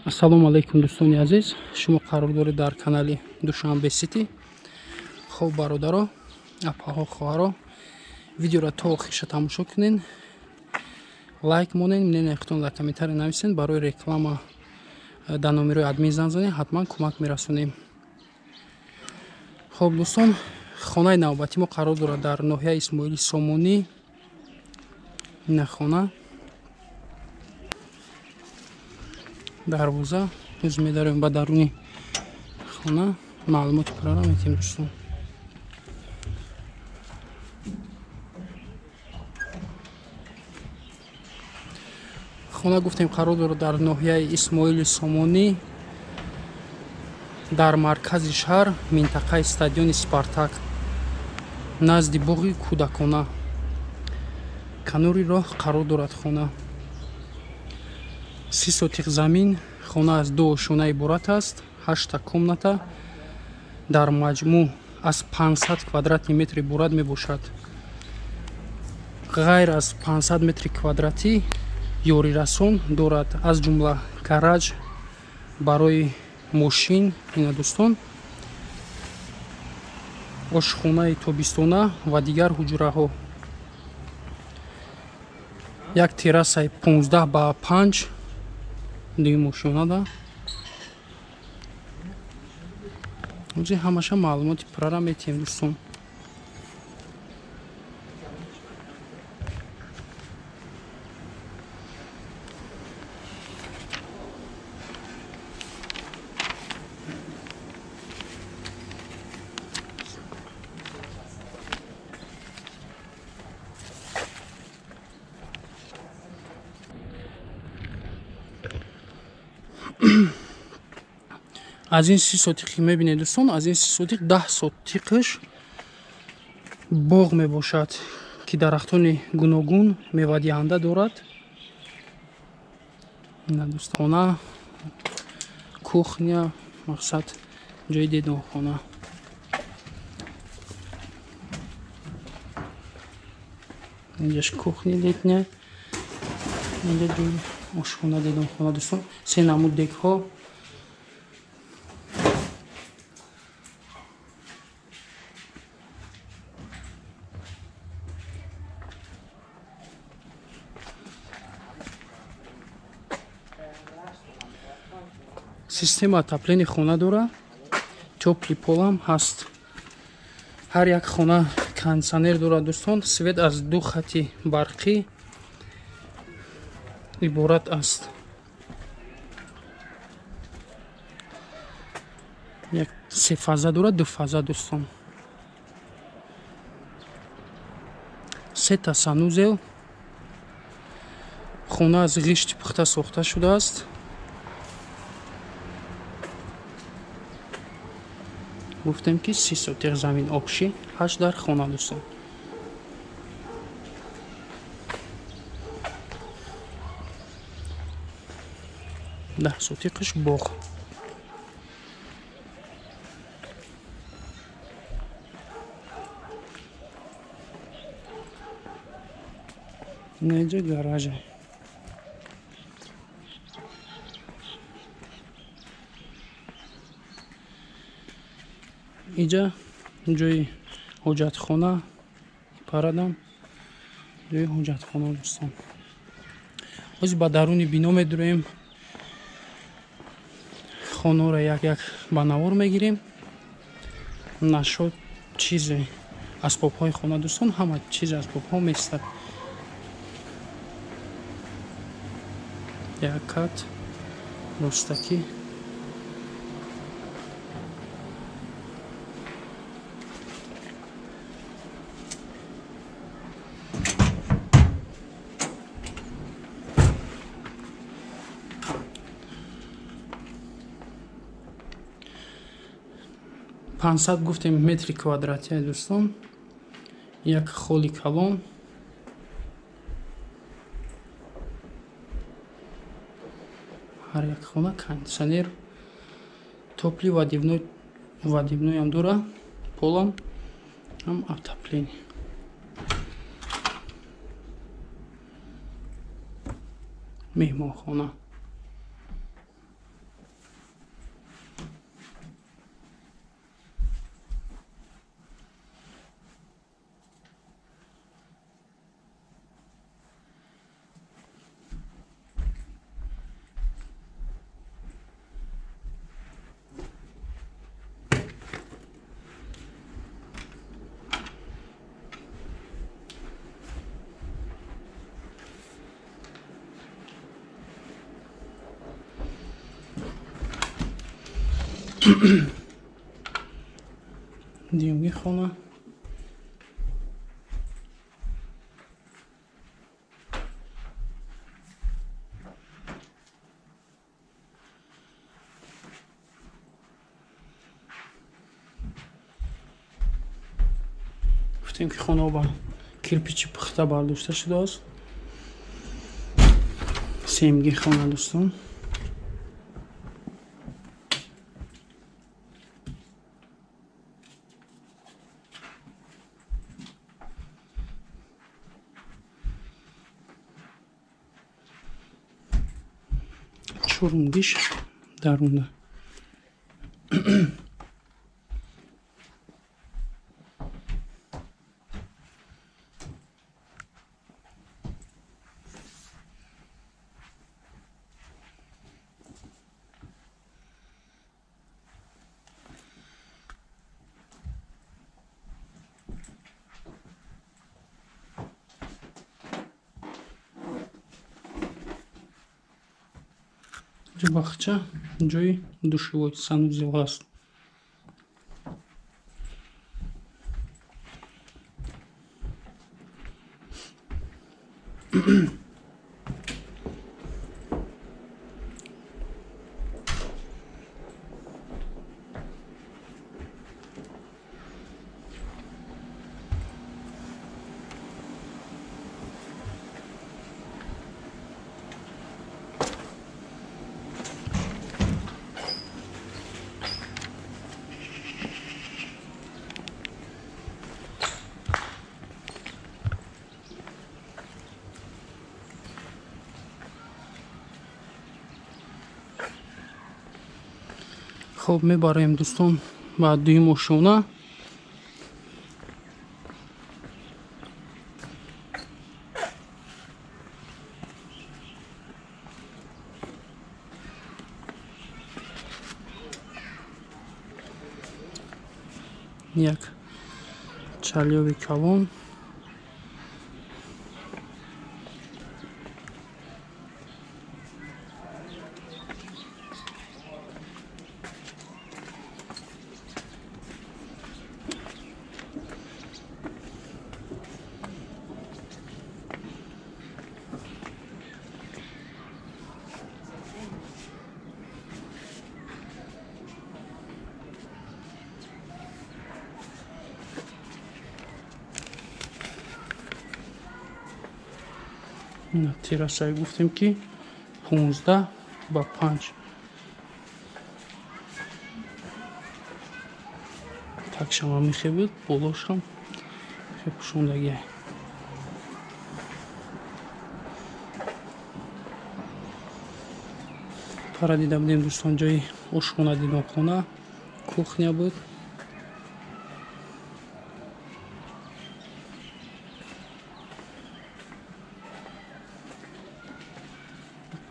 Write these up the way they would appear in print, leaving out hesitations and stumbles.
Ассалому алайкум дӯстони азиз, шумо қарор доред дар канали Душанбе Сити. Хоб бародаро, апаҳо, хоҳаро, видеоро то охирша тамошо кунед, лайк монед, мнение худтон дар комментария нависед, барои реклама дар номерои админ занг занед, ҳатман кӯмак мерасонем. Хоб дӯстон, хонаи навбатӣ мо қарор дорад дар ноҳияи Исмоили Сомонӣ. Ина хона дарвоза ҳуз медарем ба даруни хона, маълумоти пурра метем дӯстон. Хона гуфтем қарор дорад дар ноҳияи Исмоили Сомонӣ, дар маркази шаҳр, минтақаи стадиони Спартак, назди боғи кӯдакона, канори роҳ қарор дорад хона. 30 сотих замин, хона аз 2 ошёна иборат аст, 8 комната, дар маҷмӯъ аз 500 квадратни метр иборат мебошад. Ғайр аз 500 метри квадратӣ ёрирасон дорад, аз ҷумла гараж барои мошин, ина дӯстон, ошхонаи тобистона ва дигар ҳуҷраҳо. Як террасаи 15 ба 5 дуюм ошёнада. Ҳозир ҳамаша маълумоти пуррара метиҳем дӯстон. Аз ин 30 сотиқи мебинед дӯстон, аз ин 30 сотиқ 10 сотиқаш боғ мебошад, ки дарахтони гуногун мевадиҳанда дорад. Ина дӯстона, кухня, мақсад ҷои дедонхона. Инҷаш кухня летня, инҷа ҷои ошхона, дедонхона дӯстон. Се намуд дегҳо. Система отопления хона дора, тёплый полам ҳаст. Ҳар як хона кондиционер дорад дӯстон. Свет аз 2 хати барқӣ иборат аст. Як се фаза дорад, 2 фаза дӯстон. Сета санузел. Хона аз ғишти пухта сохта шудааст. Гуфтем ки 30 сотих замин обши, 8 дар хона дӯстон. Даҳ сотиқаш боғ. Инҷа гаража. Инҷа ҷои ҳоҷатхона, парадам ҷои ҳоҷатхона дӯстон. Ҳозир ба даруни бино медуроем, хонаро як-як ба навор мегирем. Нашод чизе асбобҳои хона дӯстон, ҳама чизи асбобҳо местад. Як кат ростакӣ. Пансад гуфтем метри квадратия дӯстон. Як холи калон. Ҳар як хона кондиционер, топли ва дивноям дора, полам ҳам отопление. Меҳмонхона. Дуюмги хона. Гуфтем ки хона ба кирпичи пухта бардошта шудааст. Сеюмги хона дӯстон. Чорумгиш дарунда. Бахча ҷои душевой санузел ҳаст. Хоб мебарем дӯстон ба дуюм ошёна. Як чалёви калон. Террасае гуфтем ки 15 ба 5 такшама мехе буд, болошам хе пӯшондагия. Пара дида будем дӯстон, ҷои ошхона, дидонхона, кухня буд.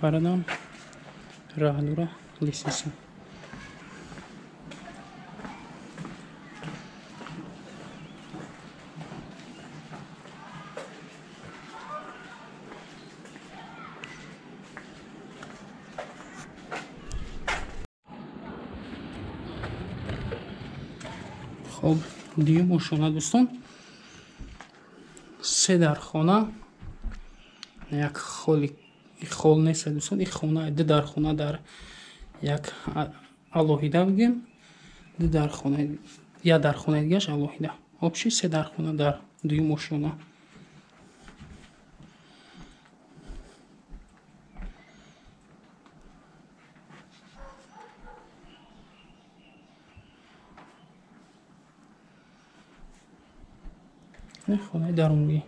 Парадам раҳдура лестница. Хоб дуюм ошхона дӯстон, се дархона, як холи хол нест дӯстон, ин хона ду дархона дар як алоҳида бигем, ду дархона, як дархонаи дигараш алоҳида. Обши се дархона дар дуюм ошёна. Хонаи дарунгӣ.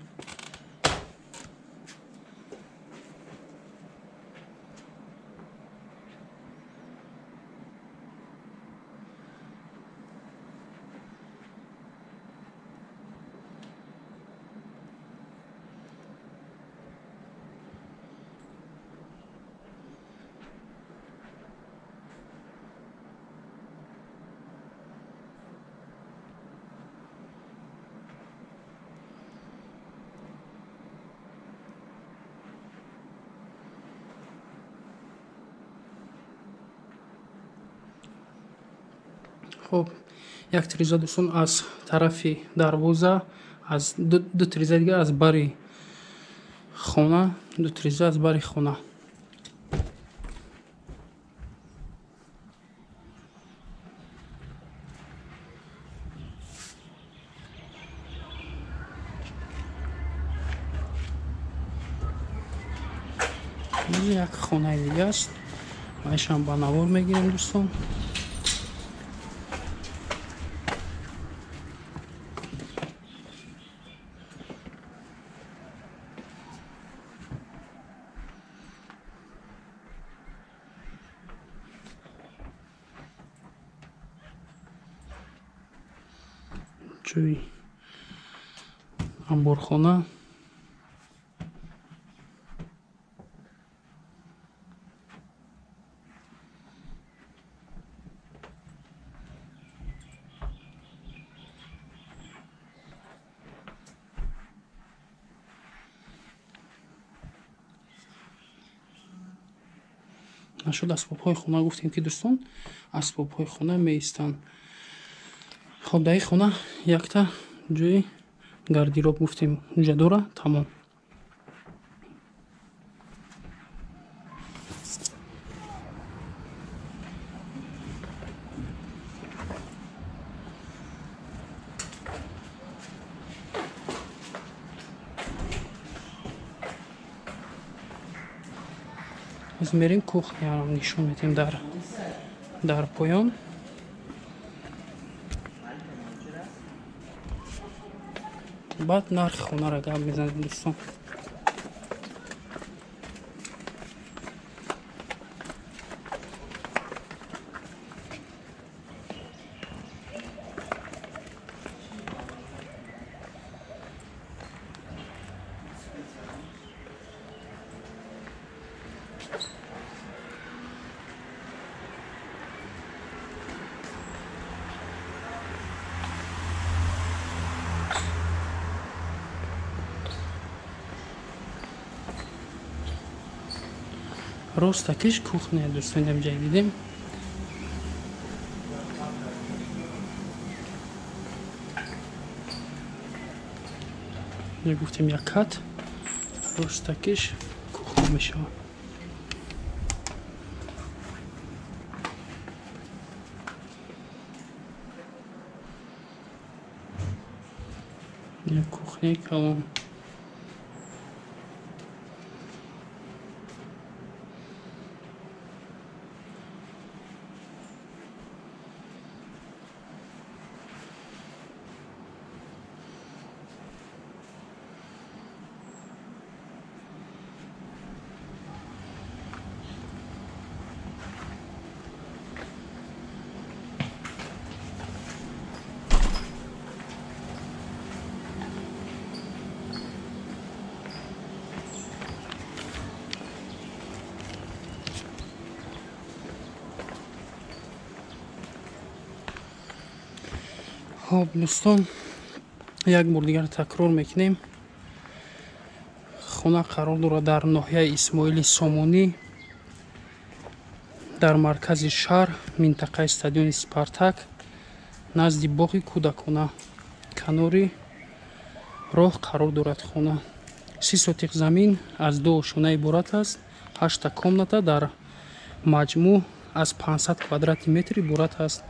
Хоб, як тиреза дӯстон аз тарафи дарвоза, аз ду тиреза дигар аз бари хона, ду тиреза аз бари хона. Як хонаи дига аст, вайшам ба навор мегирем дӯстон. Ҷои амборхона. Нашуд асбобҳои хона гуфтем ки дӯстон асбобҳои хона меистанд. Хоб, дар ин хона якта ҷои гардероб гуфтем уҷа дора, тамом. Мерем кухняро нишон медиҳем дар поён. Баъд нархи хонаро гап мезанем дӯстон. Ростакиш кухня дӯстон ҷай дидем. Гуфтем як кат ростакиш кухня мешавад. Як кухняи калон. Хоб дӯстон, як бор дигар такрор мекунем. Хона қарор дорад дар ноҳияи Исмоили Сомонӣ, дар маркази шаҳр, минтақаи стадиони Спартак, назди боғи кӯдакона, канори роҳ қарор дорад хона. 30 сотиқ замин аз 2 ошёна иборат аст, 8 комната дар маҷмӯъ аз 500 квадрати метр иборат аст.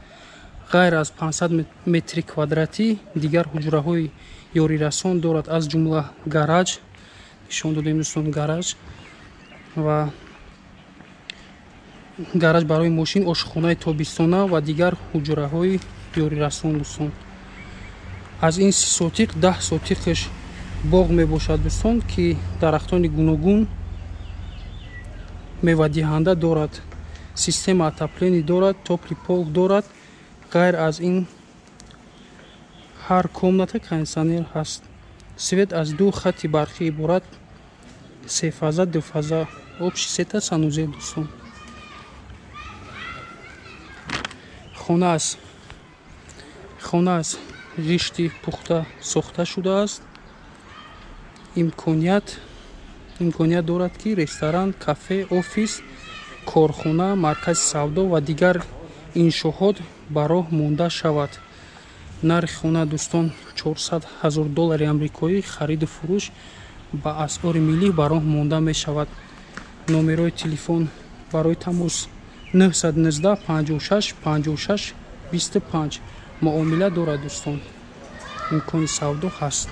Ғайр аз 500 метри квадратӣ дигар ҳуҷраҳои ёрирасон дорад, аз ҷумла гараж, нишон додем дӯстон гараж ва гараж барои мошин, ошхонаи тобистона ва дигар ҳуҷраҳои ёрирасон дӯстон. Аз ин 30 сотиқ 10 сотиқаш боғ мебошад дӯстон, ки дарахтони гуногун мевадиҳанда дорад, система отопления дорад, топли пол дорад. Ғайр аз ин ҳар комната кондитсионер ҳаст. Свет аз 2 хати барқӣ иборат, 3 фаза, 2 фаза, общий сета санузел дӯстон. Хона аз ғишти пухта сохта шудааст. Имконият дорад, ки ресторан, кафе, офис, корхона, маркази савдо ва дигар Иншоот ба роҳ монда шавад. Нархи хона, дӯстон, 400 ҳазор доллари амрикоӣ. Хариду фурӯш ба асъори миллӣ ба роҳ монда мешавад. Номерои телефон барои тамос 919 56 56 25. Муомила дорад, дӯстон, имкони савдо ҳаст.